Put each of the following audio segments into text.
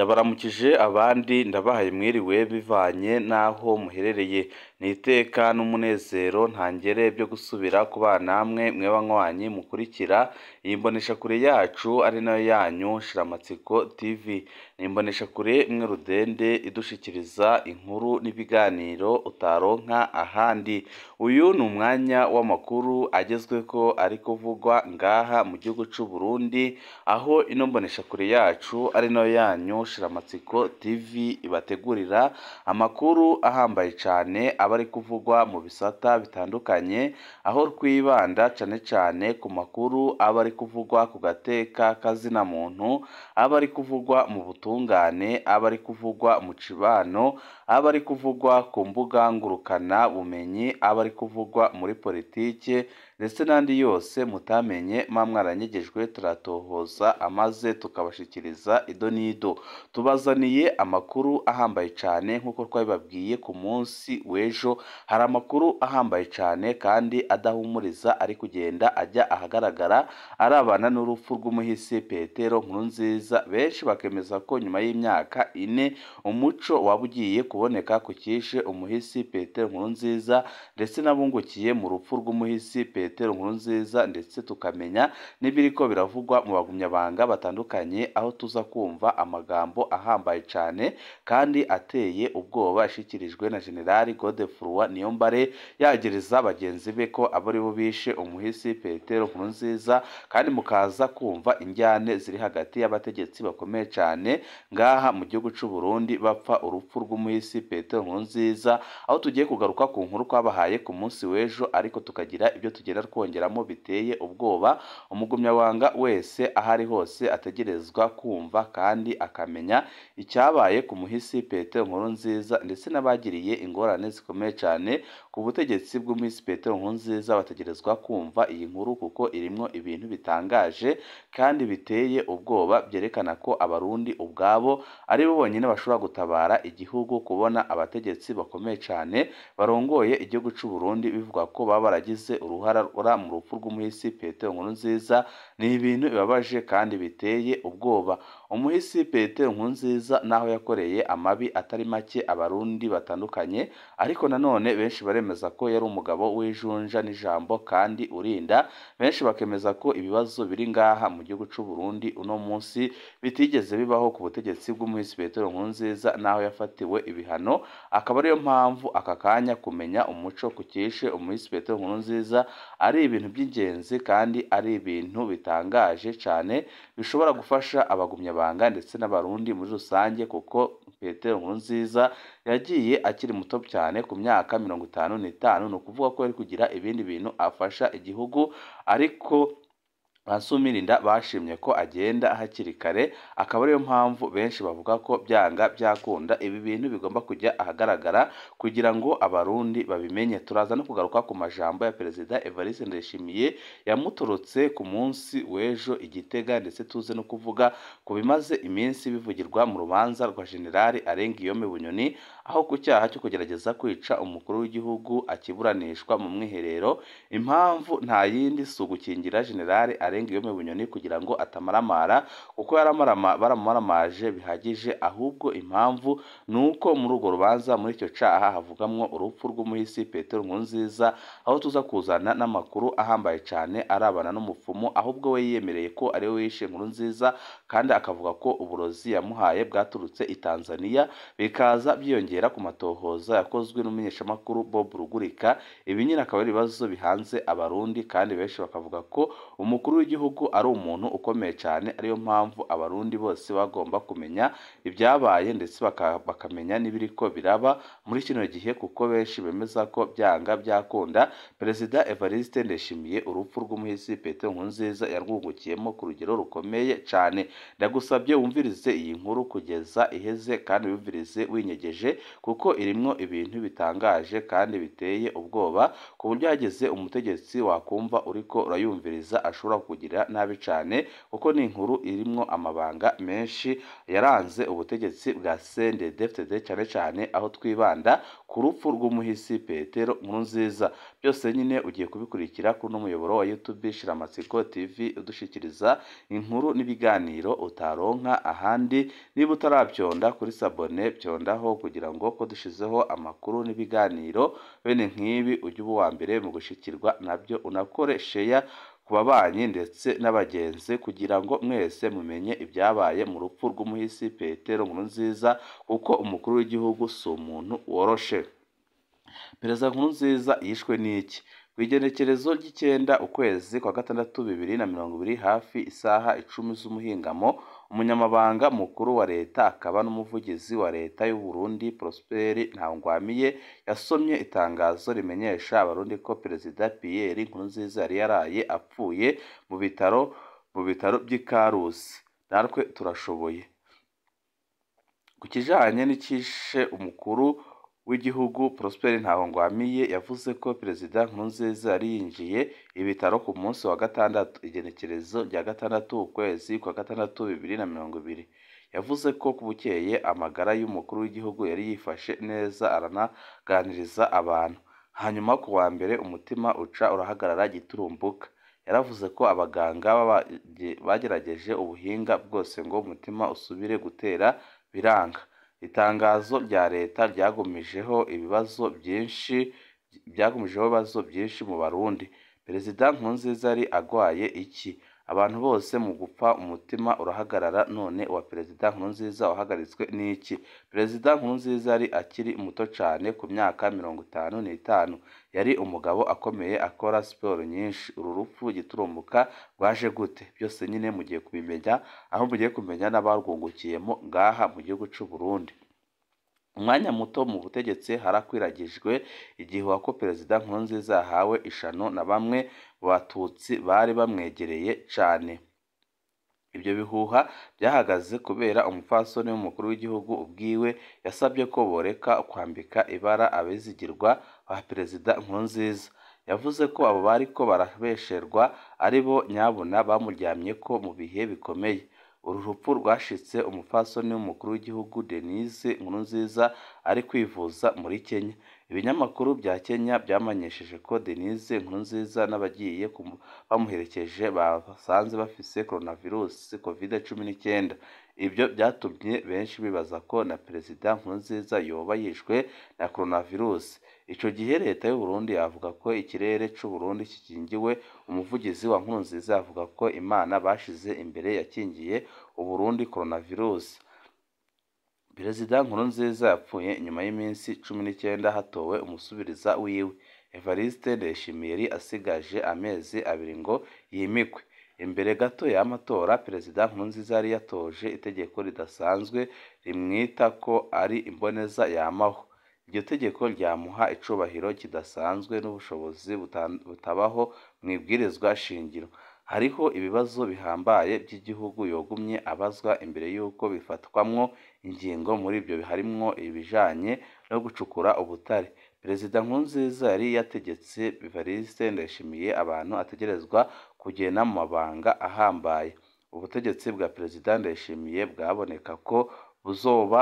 Ndabaramukije abandi ndabahaye mwiriwe bivanye n'aho muherereye, ni iteka n'umunezero ntangere byo gusubira kubana namwe mwe banywanyi mukurikira iyi mboneshakure yacu ari nayo yanyu Shiramatsiko TV, ni imboneshakure imwe rudende idushikiriza inkuru n'ibiganiro utaronka ahandi. Uyu ni umwanya w'amakuru agezweko ari kuvugwa ngaha mu gihugu c'u Burundi, aho ino mboneshakure yacu ari nayo yanyu Shiramatsiko TV ibategurira amakuru ahambaye cane aba ari kuvugwa mu bisata bitandukanye, aho twibanda cane cane ku makuru aba ari kuvugwa ku gateka kazina muntu, aba ari kuvugwa mu butungane, aba ari kuvugwa mu cibano, aba ari kuvugwa ku mbuga ngurukana bumenyi, aba ari kuvugwa muri politike ndetse n'andi yose mutamenye muba mwaranyegejwe, turatohoza amaze tukabashikiriza ido n'ido. Tubazaniye amakuru ahambaye cane nk'uko twabibabwiye ku munsi w'ejo, hari amakuru ahambaye cane kandi adahumuriza ari kugenda ajya ahagaragara arabana n'urupfu rw'umuhisi Petero Nkurunziza, benshi bakemeza ko nyuma y'imyaka 4 umuco waba ugiye kuboneka ku cyishe umuhisi Petero Nkurunziza ndetse n'abungukiye mu rupfu rw'umuhisi Petero Nkurunziza, ndetse tukamenya n'ibiriko biravugwa mu bagumyabanga batandukanye, aho tuza kumva amagambo ahambaye cane kandi ateye ubwoba yashikirijwe na General Godefroid Niyombare yagereza bagenzi be ko abo aribo bishe umuhisi Petero Nkurunziza, kandi mukaza kumva injyane ziri hagati y'abategetsi bakomeye cane ngaha mu gihugu c'u Burundi bapfa urupfu rw'umuhisi Petero Nkurunziza, aho tugiye kugaruka ku nkuru twabahaye ku munsi w'ejo, ariko tukagira ibyo tugenda twongeramo biteye ubwoba umugumyabanga wese aho ari hose ategerezwa kumva kandi akamenya icyabaye ku muhisi Petero Nkurunziza, ndetse n'abagiriye ingorane zikomeye cane ku butegetsi bw'umuhisi Petero Nkurunziza bategerezwa kumva iyi nkuru kuko irimwo ibintu bitangaje kandi biteye ubwoba, byerekana ko abarundi ubwabo ari bo bonyine bashobora gutabara igihugu. Kubona abategetsi bakomeye cane barongoye igihugu c'u Burundi bivugwa ko baba baragize uruhara mu rupfu rw'umuhisi Petero Nkurunziza ni ibintu bibabaje kandi biteye ubwoba. Umuhisi Petero Nkurunziza naho yakoreye amabi atari make abarundi batandukanye, ariko nanone benshi baremeza ko yari umugabo w'ijunja n'ijambo kandi urinda, benshi bakemeza ko ibibazo biri ngaha mu gihugu c'u Burundi uno munsi bitigeze bibaho ku butegetsi bw'umuhisi Petero Nkurunziza naho yafatiwe ibihano, akaba ariyo mpamvu aka kanya kumenya umuco ku cyishe umuhisi Petero Nkurunziza ari ibintu by'ingenzi kandi ari ibintu bitangaje cane bishobora gufasha abagumyabanga ndetse n'abarundi muri rusange, kuko Petero Nkurunziza yagiye akiri muto cyane ku myaka 55, ni ukuvuga ko yari kugira ibindi bintu afasha igihugu, ariko Basumirinda bashimye ko agenda hakiri kare, akaba ariyo mpamvu benshi bavuga ko byanga byakunda ibi bintu bigomba kujya ahagaragara kugira ngo abarundi babimenye. Turaza no kugaruka ku majambo ya Perezida Evariste Ndayishimiye yamuturutse ku munsi w'ejo i Gitega, ndetse tuze no kuvuga ku bimaze iminsi bivugirwa mu rubanza rwa General Arengiyome Bunyoni, aho ku cyaha cyo kugerageza kwica umukuru w'igihugu akiburanishwa mu mwiherero. Impamvu nta yindi si ugukingira General Arengiyome Bunyoni kugira ngo atamaramara, kuko baramaramaje bihagije, ahubwo impamvu ni uko muri urwo rubanza muri icyo caha havugamwo urupfu rw'umuhisi Petero Nkurunziza, aho tuza kuzana n'amakuru ahambaye cane arabana n'umupfumu, ahubwo we yiyemereye ko ari we wishe Nkurunziza, kandi akavuga ko uburozi yamuhaye bwaturutse i Tanzania, bikaza byiyongera ku matohoza yakozwe n'umumenyeshamakuru Bob Rugurika. Ibi nyine akaba ari ibibazo bihanze abarundi, kandi benshi bakavuga ko umukuru w'igihugu ari umuntu ukomeye cyane, ariyo mpamvu abarundi bose bagomba kumenya ibyabaye ndetse bakamenya n'ibiriko biraba muri kino gihe, kuko benshi bemeza ko byanga byakunda Perezida Evariste Ndayishimiye urupfu rw'umuhisi Petero Nkurunziza yarwungukiyemo ku rugero rukomeye cyane. Ndagusabye wumvirize iyi nkuru kugeza iheze kandi wumvirize winyegeje, kuko irimwo ibintu bitangaje kandi biteye ubwoba, ku buryo hagize umutegetsi wakumva uriko urayumviriza ashobora kukugirira nabi cane, kuko ni inkuru irimwo amabanga menshi yaranze ubutegetsi bwa CNDD-FDD, cane cane aho twibanda ku rupfu rw'umuhisi Petero Nkurunziza. Byose nyine ugiye kubikurikira kuri uno muyoboro wa YouTube Shiramatsiko TV, udushikiriza inkuru n'ibiganiro utaronka ahandi. Niba utarabyonda kuri sabone, byondaho kugira ngo ko dushizeho amakuru n'ibiganiro bene nk'ibi ujye uba uwa mbere mu gushikirwa nabyo, unakore share ku babanyi ndetse n'abagenzi kugira ngo mwese mumenye ibyabaye mu rupfu rw'umuhisi Petero Nkurunziza, kuko umukuru w'igihugu si umuntu woroshe. Perezida Nkurunziza yishwe n'iki? Ku igenekerezo ry'9 ukwezi kwa gatandatu 2020, hafi isaha 10 z'umuhingamo, umunyamabanga mukuru wa leta akaba n'umuvugizi wa leta y'u Burundi Prosper Ntawugwamiye yasomye itangazo rimenyesha abarundi ko Perezida Pierre Nkurunziza yari yaraye apfuye mu bitaro by'i Karusi. Natwe turashoboye. Ku kijanye n'icishe umukuru w'igihugu Prosper Ntawugwamiye yavuze ko Perezida Nkurunziza yari yinjiye ibitaro ku munsi wa gatandatu, igenekerezo rya 6 ukwezi kwa gatandatu 2020. Yavuze ko bukeye amagara y'umukuru w'igihugu yari yifashe neza, aranaganiriza abantu. Hanyuma ku wa mbere umutima uca urahagarara giturumbuka. Yaravuze ko abaganga bagerageje ubuhinga bwose ngo umutima usubire gutera biranga. Itangazo rya leta ryagumijeho ibibazo byinshi mu Barundi. Perezida Nkurunziza yari agwaye iki? Abantu bose mu gupfa umutima urahagarara, none uwa Perezida Nkurunziza wahagaritswe n'iki? Perezida Nkurunziza yari akiri muto cane, ku myaka 55, yari umugabo akomeye akora siporo nyinshi. Uru rupfu giturumbuka rwaje gute? Byose nyine mugiye kubimenya, aho mugiye kumenya n'abarwungukiyemo ngaha mu gihugu c'u Burundi. Umwanya muto mu butegetsi harakwiragijwe igihuha ko Perezida Nkurunziza yahawe ishano na bamwe mu batutsi bari bamwegereye cane. Ibyo bihuha byahagaze kubera umupfasoni w'umukuru w'igihugu ubwiwe yasabye ko boreka kwambika ibara abizigirwa ba Perezida Nkurunziza. Yavuze ko abo bariko barabesherwa ari bo nyabuna bamuryamyeko mu bihe bikomeye. Uru rupfu rwashitse umupfasoni w'umukuru w'igihugu Denise Nkurunziza ari kwivuza muri Kenya. Ibinyamakuru bya Kenya byamenyesheje ko Denise Nkurunziza n'abagiye bamuherekeje basanze bafise coronavirus COVID-19. Ibyo byatumye benshi bibaza ko na Perezida Nkurunziza yoba yishwe na coronavirus. Ico gihe leta y'u Burundi yavuga ko ikirere c'u Burundi kikingiwe. Umuvugizi wa Nkurunziza avuga ko Imana bashize imbere yakingiye u Burundi coronavirus. Perezida Nkurunziza yapfuye inyuma y'iminsi 19 hatowe umusubiriza wiwe Evariste Ndayishimiye asigaje amezi 2 ngo yimikwe. Imbere gato y'amatora, Perezida Nkurunziza yari yatoje itegeko ridasanzwe rimwita ko ari imboneza yamaho. Iryo tegeko ryamuha icubahiro kidasanzwe n'ubushobozi butabaho mu ibwirizwa shingiro. Hariho ibibazo bihambaye by'igihugu yogumye abazwa imbere y'uko bifatwamwo ingingo, muri ibyo harimwo ibijanye no gucukura ubutare. Perezida Nkurunziza yari yategetse Evariste Ndayishimiye abantu ategerezwa kugena mu mabanga ahambaye. Ubutegetsi bwa Perezida Ndayishimiye bwaboneka ko buzoba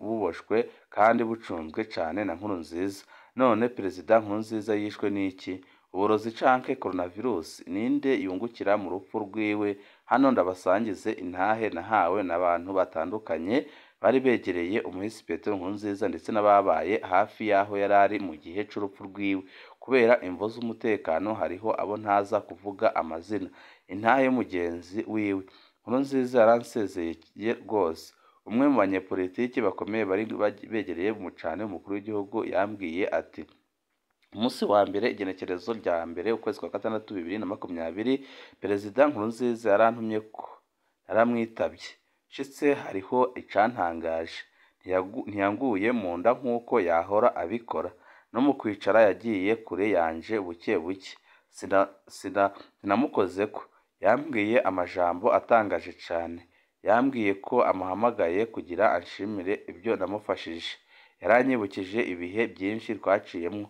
buboshwe kandi bucunzwe cane na Nkurunziza. None Perezida Nkurunziza yishwe n'iki? Uburozi canke coronavirus? Ninde yungukira mu rupfu rwiwe? Hano ndabasangize intahe nahawe n'abantu batandukanye bari begereye umuhisi Petero Nkurunziza ndetse n'ababaye hafi y'aho yari ari mu gihe c'urupfu rwiwe. Kubera imvo z'umutekano hariho abo ntaza kuvuga amazina. Intahe y'umugenzi wiwe Nkurunziza yaransezeye rwose. Umwe mu banyepolitiki bakomeye bari begereye cane umukuru w'igihugu yambwiye ati: umunsi wa mbere, igenekerezo rya 1 ukwezi kwa gatandatu 2020, Perezida Nkurunziza yarantumye ko yaramwitabye. Nshitse hariho icantangaje, ntiyanguye mu nda nk'uko yahora abikora, no mu kwicara yagiye kure yanje buke buke. Sinamukozeko. Yambwiye amajambo atangaje cane. Yambwiye ko amuhamagaye kugira anshimire ibyo namufashije. Yaranyibukije ibihe byinshi twaciyemwo.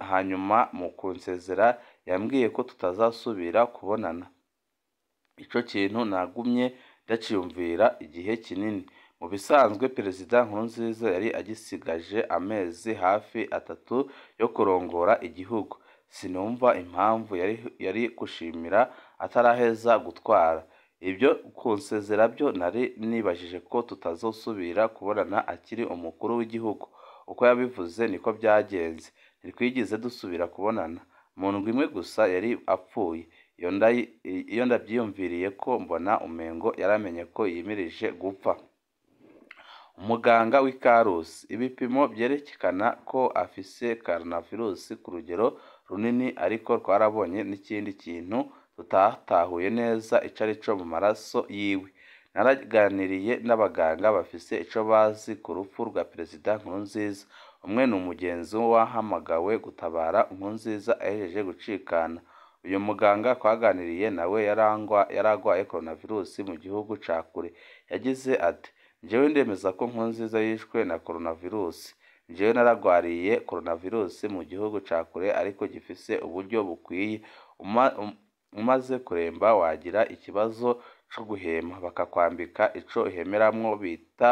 Hanyuma mu kunsezera yambwiye ko tutazasubira kubonana. Ico kintu nagumye ndaciyumvira igihe kinini. Mu bisanzwe Perezida Nkurunziza yari agisigaje amezi hafi 3 yo kurongora igihugu. Sinumva impamvu yari gushimira ataraheza gutwara. Ibyo kunsezera byo nari nibajije ko tutazosubira kubonana akiri umukuru w'igihugu. Uko yabivuze niko byagenze. Ntitwigeze dusubira kubonana. Mu ndwi imwe gusa yari apfuye. Iyo ndabyiyumviriye ko mbona umengo yaramenye ko yimirije gupfa. Umuganga w'i Karusi: Ibipimo vyerekana ko afise coronavirus ku rugero runini, ariko twarabonye n'ikindi kintu tutatahuye neza ico arico mu maraso yiwe. Naraganiriye n'abaganga bafise ico bazi ku rupfu rwa Perezida Nkurunziza. Umwe ni umugenzi w'uwahamagawe gutabara Nkurunziza ahejeje gucikana. Uyu muganga twaganiriye nawe yaragwaye coronavirus mu gihugu ca kure. Yagize ati: "Jewe ndemeza ko Nkurunziza yishwe na coronavirus. Jewe naragwariye coronavirus mu gihugu ca kure ariko gifise uburyo bukwiye. Umaze kuremba wagira ikibazo co guhema bakakwambika ico uhemeramwo bita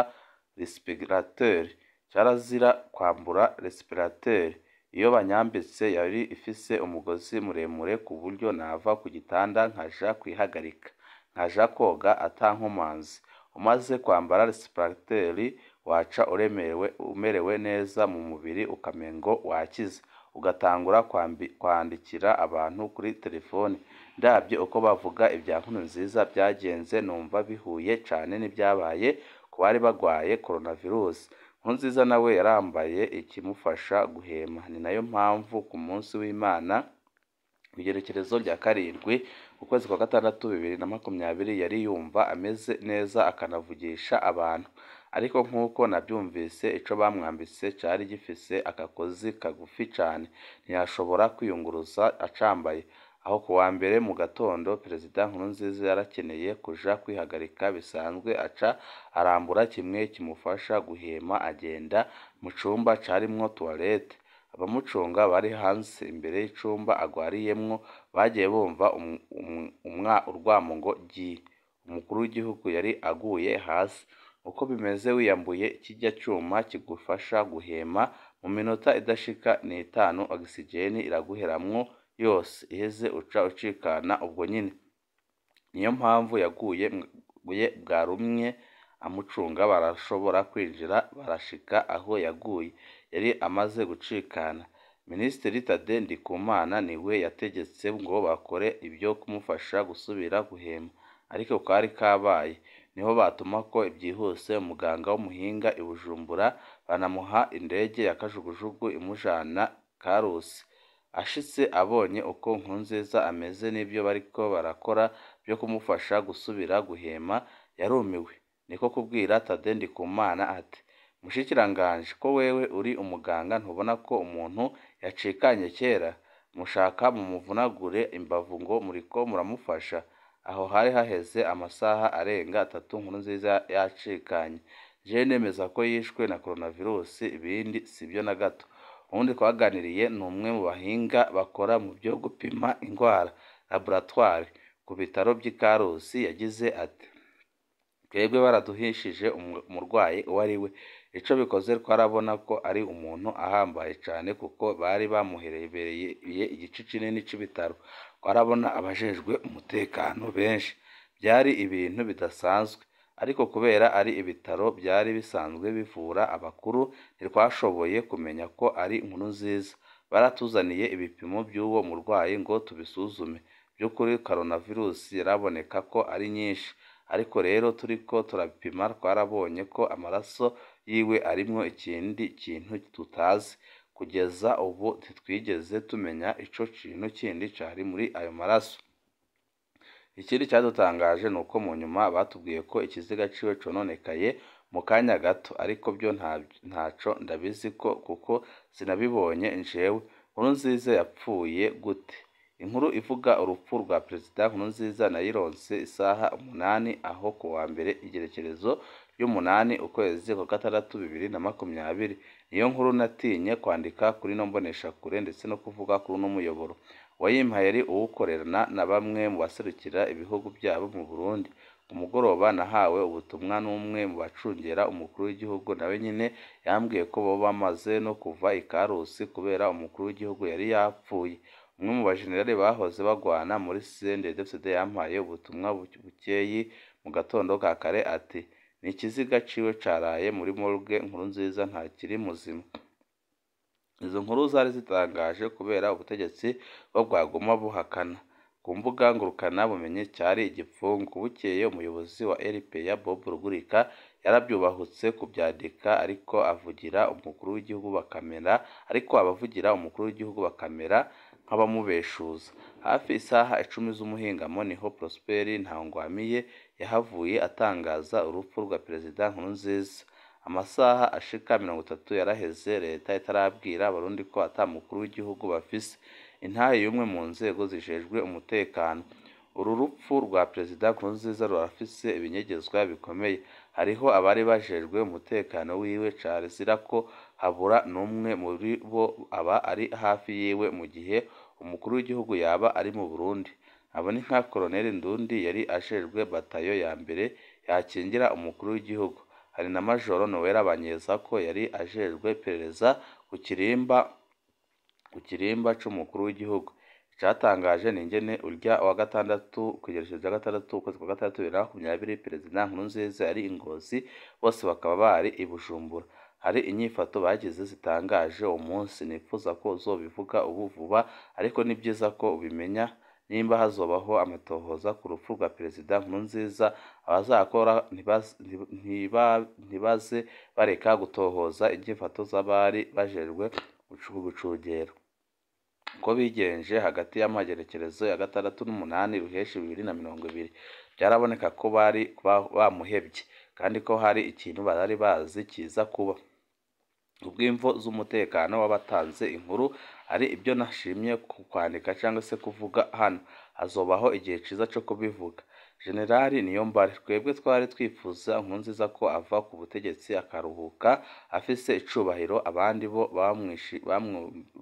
respirateur. Carazira kwambura respirateur. Iyo banyambitse yari ifise umugozi muremure ku buryo nava ku gitanda nkaja kwihagarika, nkaja koga ata nkomanzi. Umaze kwambara respirateur waca umerewe neza mu mubiri ukamengo wakize, ugatangura kwandikira abantu kuri telefone. Ndabye uko bavuga ibya Nkurunziza byagenze numva bihuye cane n'ivyabaye ku bari bagwaye coronavirus. Nkurunziza nawe yarambaye ikimufasha guhema. Ni nayo mpamvu ku munsi w'Imana kw'igerekerezo rya 7 ukwezi kwa 6 2020 yari yumva ameze neza akanavugisha abantu. Ariko nk'uko navyumvise ico bamwambitse cari gifise akagozi kagufi cane, ntiyashobora kwiyunguruza acambaye. Aho kuwa mbere mu gatondo Perezida Nkurunziza yarakeneye kuja kwihagarika bisanzwe, aca arambura kimwe kimufasha guhema agenda mu cumba carimwo toilette. Abamucunga bari hanze imbere y'icumba agwariyemwo bagiye bumva urwamo ngo gi. Umukuru w'igihugu yari aguye hasi. Uko bimeze wiyambuye kirya cuma kigufasha guhema, mu minota idashika n'itanu ogisijeni iraguheramwo yose, iheze uca ucikana ubwo nyene. Niyo mpamvu yaguye bwarumye amucunga barashobora kwinjira barashika aho yaguye, yari amaze gucikana. Minisitiri Thadée Ndikumana niwe yategetse ngo bakore ibyo kumufasha gusubira guhema, ariko kari kabaye. Niho batumako ivyihuse umuganga w'umuhinga i Bujumbura, banamuha indege ya kajugujugu imujana Karusi. Ashitse abonye uko Nkurunziza ameze n'ivyo bariko barakora vyo kumufasha gusubira guhema, yarumiwe. Niko kubwira Thadée Ndikumana ati: "Mushikiranganji, ko wewe uri umuganga ntubona ko umuntu yacikanye kera? Mushaka mumuvunagure imbavu ngo muriko muramufasha?" Aho hari haheze amasaha arenga 3 Nkurunziza yacikanye. Jewe nemeza ko yishwe na coronavirus, ibindi sivyo na gato. Uwundi twaganiriye ni umwe mu bahinga bakora mu vyo gupima ingwara laboratoire ku bitaro vy'i Karusi. Yagize ati: "Twebwe baraduhishije umurwayi uwo ari we. Ico bikoze twarabona ko ari umuntu ahambaye cane kuko bari bamuherebereye igice kinini c'ibitaro. Twarabona abajejwe umutekano benshi. Vyari ibintu bidasanzwe. Ariko kubera ari ibitaro vyari bisanzwe bivura abakuru, ntitwashoboye kumenya ko ari Nkurunziza. Baratuzaniye ibipimo vy'uwo murwayi ngo tubisuzume. Vy'ukuri coronavirus yaraboneka ko ari nyinshi. Ariko rero turiko turabipima twarabonye ko amaraso yiwe arimwo ikindi kintu tutazi. Kugeza ubu ntitwigeze tumenya ico kintu kindi cari muri ayo maraso. Ikindi cadutangaje nuko mu nyuma batubwiye ko ikiziga ciwe cononekaye mu kanya gato, ariko vyo ntaco ndabiziko kuko sinabibonye jewe. Nkurunziza yapfuye gute? Inkuru ivuga urupfu rwa Perezida Nkurunziza nayironse isaha 8 aho kuwa mbere igerekerezo y'umunani ukwezi kwa gatandatu 2020. Niyo nkuru natinye kwandika kuri no mboneshakure ndetse no kuvuga kuri uno muyoboro. Uwayimpaye yari uwukorerana na bamwe mu baserukira ibihugu byabo mu Burundi. Ku mugoroba nahawe ubutumwa n'umwe mu bacungera umukuru w'igihugu, nawe nyine yambwiye ko bo bamaze no kuva i Karusi kubera umukuru w'igihugu yari yapfuye. Umwe mu bajenerali bahoze bagwana muri CNDD-FDD yampaye ubutumwa bukeyi mu gatondo ka kare ati: "Ni ikiziga ciwe caraye muri morgue, Nkurunziza ntakiri muzima." Izo nkuru zari zitangaje kubera ubutegetsi bwo bwaguma buhakana. Ku mbuga ngurukana bumenyi cyari igipfungu. Bukeye umuyobozi wa RPA Bob Rugurika yarabyubahutse kubyandika, ariko avugira umukuru w'igihugu bakamera ariko abavugira umukuru w'igihugu bakamera nk'abamubeshuza. Hafi isaha 10 z'umuhingamo niho Prosper Ntawugwamiye yahavuye atangaza urupfu rwa Perezida Nkurunziza. Amasaha ashika 30 yaraheze leta itarabwira abarundi ko ata mukuru w'igihugu bafise. Intahe y'umwe mu nzego zijejwe umutekano. Uru rupfu rwa Perezida Nkurunziza rurafise ibinyegezwa bikomeye. Hariho abari bajejwe umutekano wiwe, carizira ko habura n'umwe muri bo aba ari hafi yiwe mu gihe umukuru w'igihugu yaba ari mu Burundi. Abo ni nka Colonel Ndundi yari ajejwe batayo ya mbere yakingira umukuru w'igihugu. Hari na Majoro Noella Banyezako yari ajejwe iperereza ku kirimba c'umukuru w'igihugu. Icatangaje ni ingene urya wa gatandatu kw'igerekezo rya gatandatu ukwezi kwa gatandatu 2020 Perezida Nkurunziza yari i Ngozi, bose bakaba bari i Bujumbura. Hari inyifato bagize zitangaje uwo munsi, nipfuza ko uzobivuga ubu vuba, ariko ni vyiza ko ubimenya nimba hazobaho amatohoza ku rupfu rwa Perezida Nkurunziza, abazakora ntibaze bareka gutohoza inyifato z'abari bajejwe gucungera. Uko bigenje hagati y'amagerekerezo ya 6 n'8 Ruheshi 2020, byaraboneka ko bari bamuhevye kandi ko hari ikintu bari bazi kiza kuba. Kubw'imvo z'umutekano w'abatanze inkuru, hari ibyo nashimye kwandika cyangwa se kuvuga hano, hazobaho igihe ciza co kubivuga. Jenerali Niyombare: twebwe twari twifuza Nkurunziza ko ava ku butegetsi akaruhuka afise icubahiro, abandi bo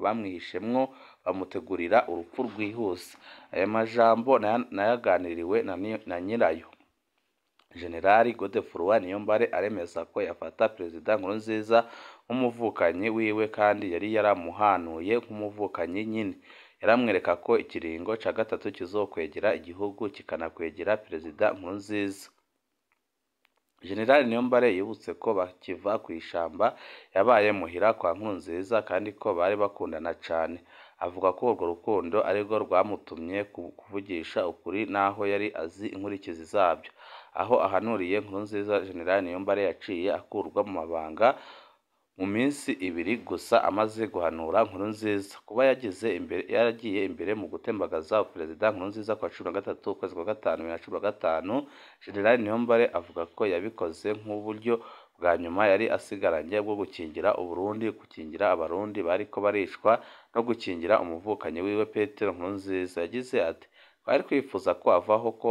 bamwihishemwo bamutegurira urupfu rwihuse. Aya majambo nayaganiriwe na nyirayo. Jenerali Godefroid Niyombare aremeza ko yafata Perezida Nkurunziza nk'umuvukanyi wiwe kandi yari yaramuhanuye nk'umuvukanyi nyine. Yaramwereka ko ikiringo ca gatatu kizokwegera igihugu kikanakwegera Perezida Nkurunziza. Jenerali Niyombare yibutse ko bakiva kw'ishamba yabaye muhira kwa Nkurunziza kandi ko bari bakundana cane. Avuga ko urwo rukundo arirwo rwamutumye kuvugisha ukuri naho yari azi inkurikizi zabyo. Aho ahanuriye Nkurunziza, Jenerali Niyombare yaciye akurwa mu mabanga mu minsi ibiri gusa amaze guhanura Nkurunziza. Kuba yaragiye imbere mu gutembagaza Perezida Nkurunziza kwa 13 ukwezi kwa gatanu 2015, Jenerali Niyombare avuga ko yabikoze nk'uburyo bwa nyuma yari asigaranye bwo gukingira Uburundi, gukingira abarundi bariko baricwa no gukingira umuvukanyi wiwe Petero Nkurunziza. Yagize ati: "Twari twifuza ko avaho, ko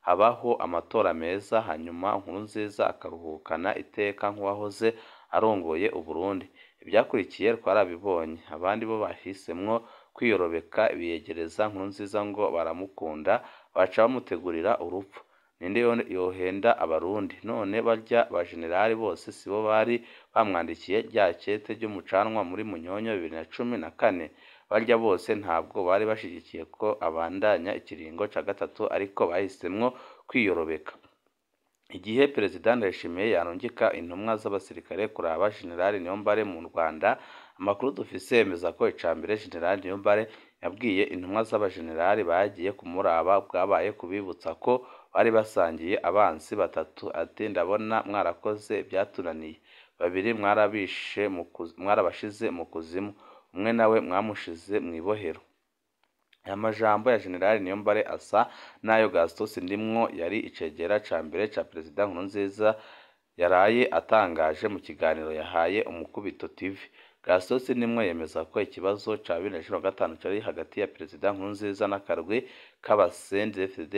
habaho amatora meza, hanyuma Nkurunziza akaruhukana iteka nk'uwahoze arongoye Uburundi. Ivyakurikiye twarabibonye. Abandi bo bahisemwo kwiyorobeka biyegereza Nkurunziza ngo baramukunda, baca bamutegurira urupfu. Ninde yohenda abarundi? None barya ba jenerali bose sibo bari bamwandikiye rya kete ry'umucanwa muri Munyonyo 2014? Barya bose ntabwo bari bashigikiye ko abandanya ikiringo ca gatatu, ariko bahisemwo kwiyorobeka." Igihe Perezida Ndayishimiye yarungika intumwa z'abasirikare kuraba Jenerali Niyombare mu Rwanda, amakuru dufise yemeza ko icambere Jenerali Niyombare yabwiye intumwa z'abajenerali bagiye kumuraba bwabaye kubibutsa ko bari basangiye abansi batatu, ati: "Ndabona mwarakoze ibyatunaniye, babiri mwarabashize mu kuzimu, umwe nawe mwamushize mw'ibohero." Aya majambo ya Jenerali Niyombare asa n'ayo Gaston Sindimwo yari icegera ca mbere ca Perezida Nkurunziza yaraye atangaje mu kiganiro yahaye Umukubito TV. Gaston Sindimwo yemeza ko ikibazo ca 2015 cari hagati ya Perezida Nkurunziza n'akarwi k'aba CNDD-FDD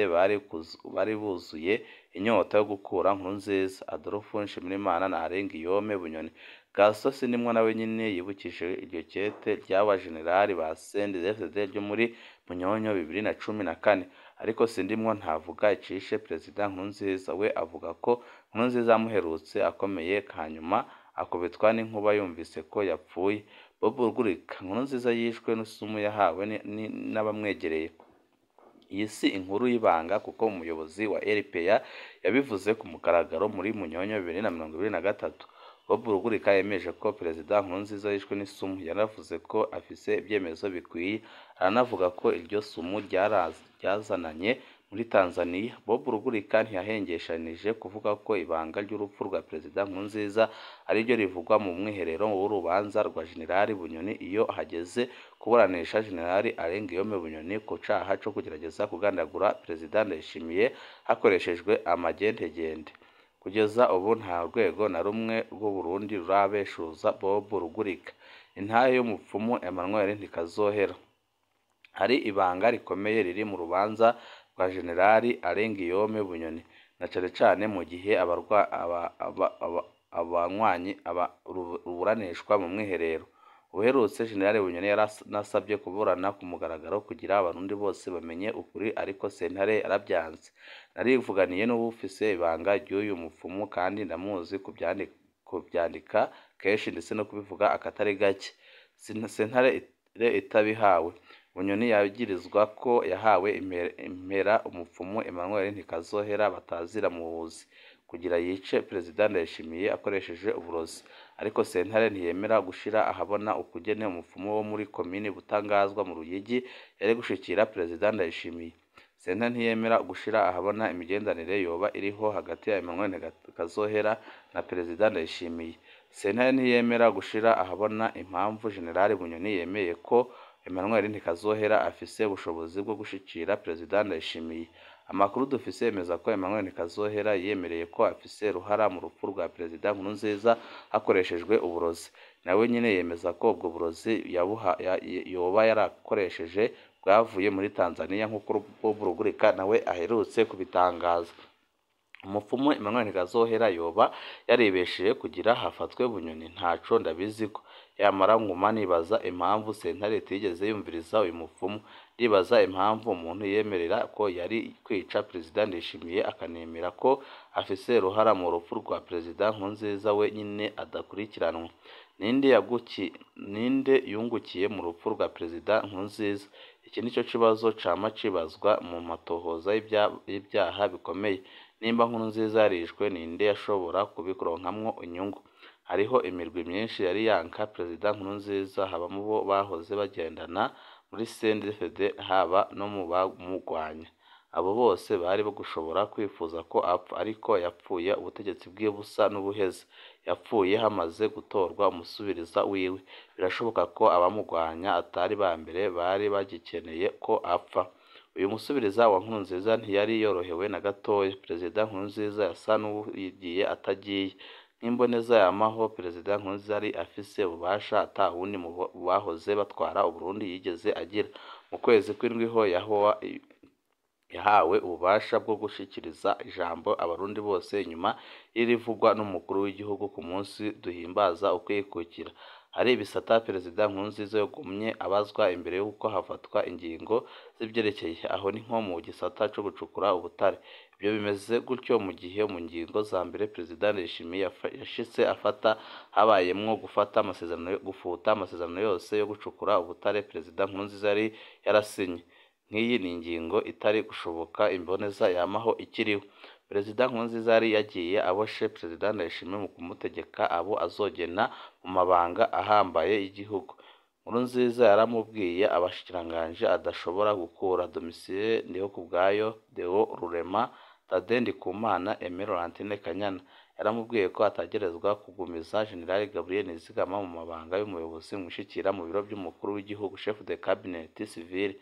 bari buzuye inyota yo gukura Nkurunziza, Adolphe Nshimirimana na Alain Guillaume Bunyoni. Gaston Sindimwo nawe nyene yibukije iryo kete ry'aba jenerali ba CNDD-FDD ryo muri Munyonyo 2014, ariko Sindimwo ntavuga icishe Perezida Nkurunziza, we avuga ko Nkurunziza yamuherutse akomeye hanyuma akubitwa n'inkuba yumvise ko yapfuye. Bob Rugurika: Nkurunziza yishwe n'isumu yahawe n'abamwegereye. Iyi si inkuru y'ibanga kuko umuyobozi wa RPA yabivuze ku mugaragaro muri Munyonyo 2023. Bob Rugurika yemeje ko Perezida Nkurunziza yishwe n'isumu, yanavuze ko afise ibyemezo bikwiye, aranavuga ko iryo sumu ryazananye muri Tanzania. Bob Rugurika ntiyahengeshanije kuvuga ko ibanga ry'urupfu rwa Perezida Nkurunziza ariryo rivugwa mu mwiherero w'urubanza rwa Jenerali Bunyoni iyo hageze kuburanisha Jenerali Alain Guillaume Bunyoni ku caha co kugerageza kugandagura Perezida Ndayishimiye hakoreshejwe amagentegende. Kugeza ubu nta rwego na rumwe rw'u Burundi rurabeshuza Bob Rugurika. Intahe y'umupfumu Emmanuel Ntikazohera: Hari ibanga rikomeye riri mu rubanza rwa Jenerali Alain Guillaume Bunyoni, na cane cane mu gihe abanywanyi ruburanishwa mu mwiherero. Ubuherutse Jenerali Bunyoni yaranasabye kuburana ku mugaragaro kugira abarundi bose bamenye ukuri, ariko sentare yaravyanse. Narivuganiye n'uwufise ibanga ry'uyu mupfumu kandi ndamuzi kuvyandika kenshi ndetse no kubivuga akatari gake. Sentare itabihawe. Bunyoni yagirizwa ko yahawe impera umupfumu Emmanuel Ntikazohera batazira muhuzi kugira yice Perezida Ndayishimiye akoresheje uburozi, ariko sentare ntiyemera gushira ahabona ukugene umupfumu wo muri komini Butangazwa mu Ruyigi yari gushikira Perezida Ndayishimiye. Sentare ntiyemera gushira ahabona imigenderanire yoba iriho hagati ya Emmanuel Ntikazohera na Perezida Ndayishimiye. Sentare ntiyemera gushira ahabona impamvu Jenerali Bunyoni yemeye ko Emmanuel Ntikazohera afise ubushobozi bwo gushikira Perezida Ndayishimiye. Amakuru dufise yemeza ko Emmanuel Ntikazohera yiyemereye ko afise uruhara mu rupfu rwa Perezida Nkurunziza hakoreshejwe uburozi. Nawe nyene yemeza ko ubwo burozi yoba yarakoresheje bwavuye muri Tanzania nk'uko Bob Rugurika nawe aherutse kubitangaza. Umupfumu Emmanuel Ntikazohera yoba yaribesheje kugira hafatwe Bunyoni, ntaco ndabiziko. Yamara nguma nibaza impamvu sentare itigeze yumviriza uyu mupfumu. Ndibaza impamvu umuntu yemerera ko yari kwica Perezida Ndayishimiye akanemera ko afise uruhara mu rupfu rwa Perezida Nkurunziza we nyene adakurikiranwa. Ninde yungukiye mu rupfu rwa Perezida Nkurunziza? Iki nico kibazo cama cibazwa mu matohoza y'ivyaha bikomeye. Nimba Nkurunziza yarishwe, ninde yashobora kubironkamwo inyungu? Hariho imirwi myinshi yari yanka Perezida Nkurunziza, haba mu bo bahoze bagendana muri CNDD-FDD, haba no mu bamugwanya. Abo bose bari gushobora kwifuza ko apfa, ariko yapfuye ubutegetsi bwiwe busa n'ubuheze. Yapfuye hamaze gutorwa umusubiriza wiwe. Birashoboka ko abamugwanya atari ba mbere bari bagikeneye ko apfa. Uyu musubiriza wa Nkurunziza ntiyari yorohewe na gatoya. Perezida Nkurunziza yasa n'uwugiye atagiye. Nk'imboneza yamaho, Perezida Nkurunziza yari afise ububasha ata wundi mu bahoze batwara Uburundi yigeze agira. Mu kwezi kw'indwi ho yahawe ububasha bwo gushikiriza ijambo abarundi bose inyuma y'irivugwa n'umukuru w'igihugu ku munsi duhimbaza ukwikukira. Hari ibisata Perezida Nkurunziza yagumye abazwa imbere y'uko hafatwa ingingo z'ivyerekeye, aho ni nko mu gisata co gucukura ubutare. Ivyo bimeze gutyo mu gihe mu ngingo za mbere Perezida Ndayishimiye yashitse afata habayemwo gufuta amasezerano yose yo gucukura ubutare Perezida Nkurunziza yari yarasinye. Nk'iyi ni ingingo itari gushoboka imboneza yamaho ikiriho. Perezida Nkurunziza yari yagiye aboshe Perezida Ndayishimiye mu kumutegeka abo azogena mu mabanga ahambaye y'igihugu. Nkurunziza yaramubwiye abashikiranganji adashobora gukura: Domitien Ndihokubwayo, Deo Rurema, Thaddée Ndikumana, Aimé Laurentine Kanyana. Yaramubwiye ko atagerezwa kugumiza Jenerali Gabriel Nizigama mu mabanga y'umuyobozi mwishikira mu biro by'umukuru w'igihugu, Chef de Cabinet Civil,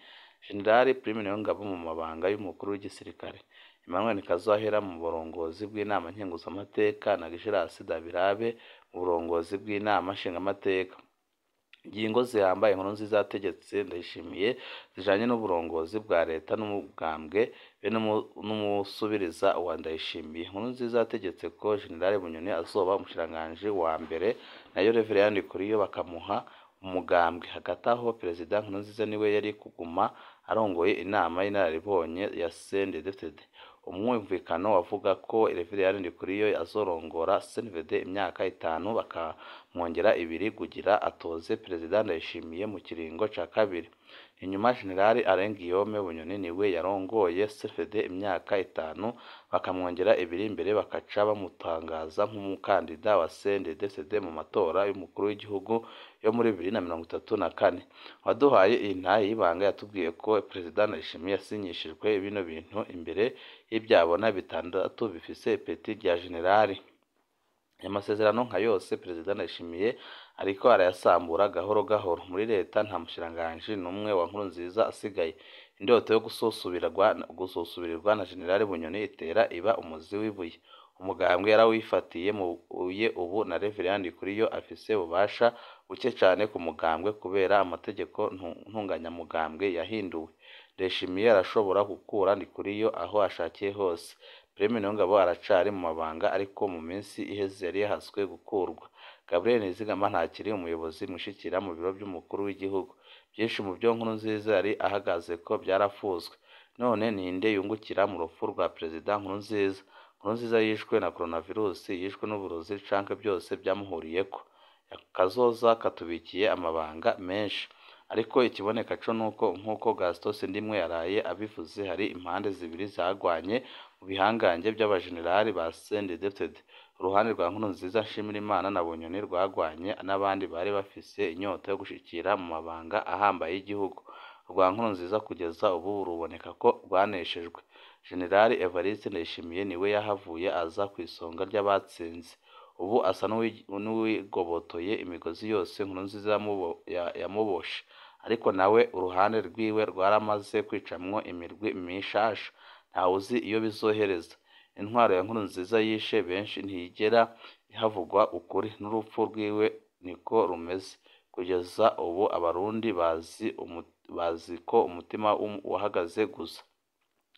Jenerali Prime Niyongabo mu mabanga y'umukuru w'igisirikare, Emmanuel Kazohera mu burongozi bw'inama nkenguzamateka na Gildas Dabirabe mu burongozi bw'inama nshingamateka. Ingingo zihambaye Nkurunziza yategetse Ndayishimiye zijanye n'uburongozi bwa leta n'umugambwe be n'umusubiriza wa Ndayishimiye. Nkurunziza yategetse ko General Bunyoni azoba umushikiranganji wa mbere, nayo Reverend Ndikuriyo bakamuha umugambwe. Hagati aho Perezida Nkurunziza niwe yari kuguma arongoye inama y'inararibonye ya CNDD-FDD. Umwumvikano wavuga ko Reverend Ndikuriyo azorongora CNDD imyaka 5 bakamwongera 2 kugira atoze Perezida Ndayishimiye mu kiringo ca kabiri. Inyuma General Alain Guillaume Bunyoni niwe yarongoye CNDD imyaka 5 bakamwongera 2 imbere bakaca bamutangaza nk'umukandida wa CNDD-FDD mu matora y'umukuru w'igihugu yo muri 2034. Waduhaye iyi ntahe y'ibanga yatubwiye ko Perezida Ndayishimiye yasinyishijwe bino bintu imbere y'ivyabona 6 bifise ipeti rya generali. Aya masezerano nka yose Perezida Ndayishimiye ariko arayasambura gahoro gahoro. Muri leta nta mushikiranganji n'umwe wa Nkurunziza asigaye. Indoto yo gususubirirwa na General Bunyoni itera iba umuzi w'ibuye. Umugambwe yarawifatiye muye ubu na Reverend Ndikuriyo afise ububasha buke cane ku mugambwe kubera amategeko ntunganyamugambwe yahinduwe. Ndayishimiye arashobora gukura Ndikuriyo aho ashakiye hose. Prime Niyongabo aracari mu mabanga ariko mu minsi iheze yari yahaswe gukurwa. Gabriel Nizigama ntakiri umuyobozi mwishikira mu biro by'umukuru w'igihugu. Byinshi mu byo Nkurunziza yari ahagaze ko byarafuzwe. None ninde yungukira mu rupfu rwa Perezida Nkurunziza? Nkurunziza yishwe na coronavirus, yishwe n'uburozi canke byose byamuhuriyeko. Kazoza katubikiye amabanga menshi. Ariko ikiboneka co nuko nkuko Gaston Sindimwe yaraye abivuze, hari impande zibiri zagwanye mu bihangange by'abajenerali ba CNDD-FDD. Uruhande rwa Nkurunziza, Nshimirimana na Bunyoni rwagwanye n'abandi bari bafise inyota yo gushikira mu mabanga ahambaye y'igihugu. Urwa Nkurunziza kugeza ubu ruboneka ko rwaneshejwe. General Evariste Ndayishimiye niwe yahavuye aza ku isonga ry'abatsinze. Ubu asa n'uwigobotoye imigozi yose Nkurunziza yamuboshe. Ariko nawe uruhande rwiwe rwaramaze kwicamwo imirwi mishasha. Ntawuzi iyo bizohereza. Intwaro ya Nkurunziza yishe benshi ntiyigera havugwa ukuri, n'urupfu rwiwe niko rumeze. Kugeza ubu Abarundi bazi ko umutima wahagaze gusa.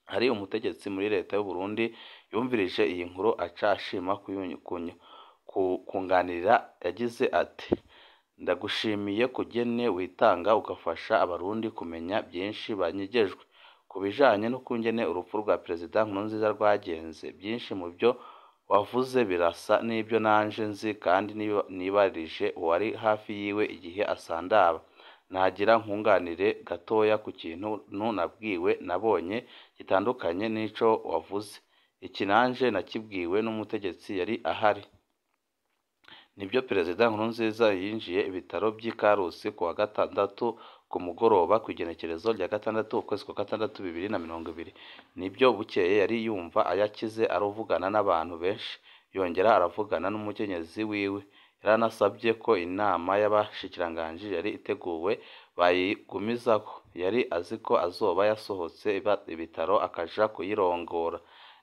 Hari umutegetsi muri leta y'u Burundi yumvirije iyi nkuru aca ashima kunganira. Yagize ati: ndagushimiye kugene witanga ugafasha Abarundi kumenya byinshi banyegejwe ku bijanye n'ukungene urupfu rwa Perezida Nkurunziza rwagenze. Byinshi mu byo wavuze birasa n'ibyo nanje nzi kandi nibarije uwari hafi yiwe igihe asandaba. Nagira nkunganire gatoya ku kintu nabwiwe nabonye gitandukanye n'ico wavuze. Iki nanje nakibwiwe n'umutegetsi yari ahari. Nibyo Perezida Nkurunziza yinjiye ibitaro by'i Karusi ku wa gatandatu ku mugoroba ku igenekerezo rya 6 ukwezi kwa 6 2020. Nibyo bukeye yari yumva ayakize aravugana n'abantu benshi, yongera aravugana n'umukenyezi wiwe. Yaranasabye ko inama y'abashikiranganji yari iteguwe bayigumizako. Yari azi ko azoba yasohotse ibitaro akaja kuyirongora.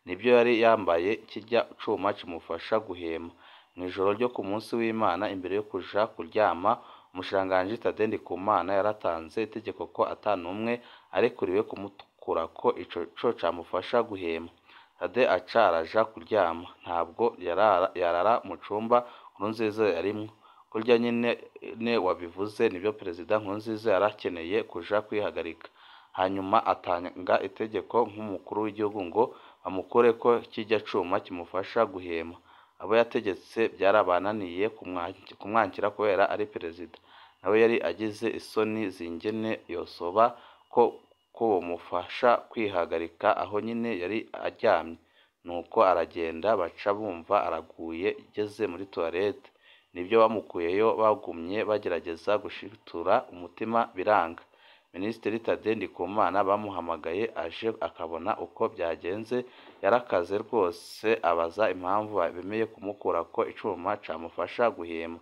Nibyo yari yambaye kirya cuma kimufasha guhema. Mw'ijoro ryo ku munsi w'Imana imbere yo kuja kuryama, umushikiranganji Thaddée Ndikumana yaratanze itegeko ko ata n'umwe arekuriwe kumukurako ico co camufasha guhema. Thaddée aca araja kuryama. Ntabwo yarara mu cumba Nkurunziza yarimwo. Kurya nyene wabivuze nibyo Perezida Nkurunziza yarakeneye kuja kwihagarika. Hanyuma atanga itegeko nk'umukuru w'igihugu ngo bamukureko kirya cuma kimufasha guhema. Abo yategetse byarabananiye kumwankira kubera ari perezida. Nawe yari agize isoni zingene yosoba ko bomufasha kwihagarika aho nyine yari aryamye. Nuko aragenda baca bumva araguye igeze muri toilette. Nibyo bamukuyeyo bagumye bagerageza gushitura umutima biranga. Minisitiri Thaddée Ndikumana bamuhamagaye aje akabona uko byagenze yarakaze rwose, abaza impamvu bemeye kumukurako icuma camufasha guhema.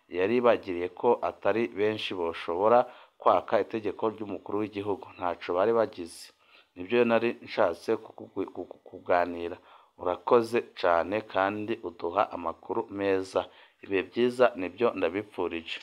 Yari bagiriye ko atari benshi boshobora kwaka itegeko ry'umukuru w'igihugu. Ntaco bari bagize. Nibyo nari nshatse kuganira. Urakoze cane kandi uduha amakuru meza. Ibihe byiza nibyo ndabipfurije.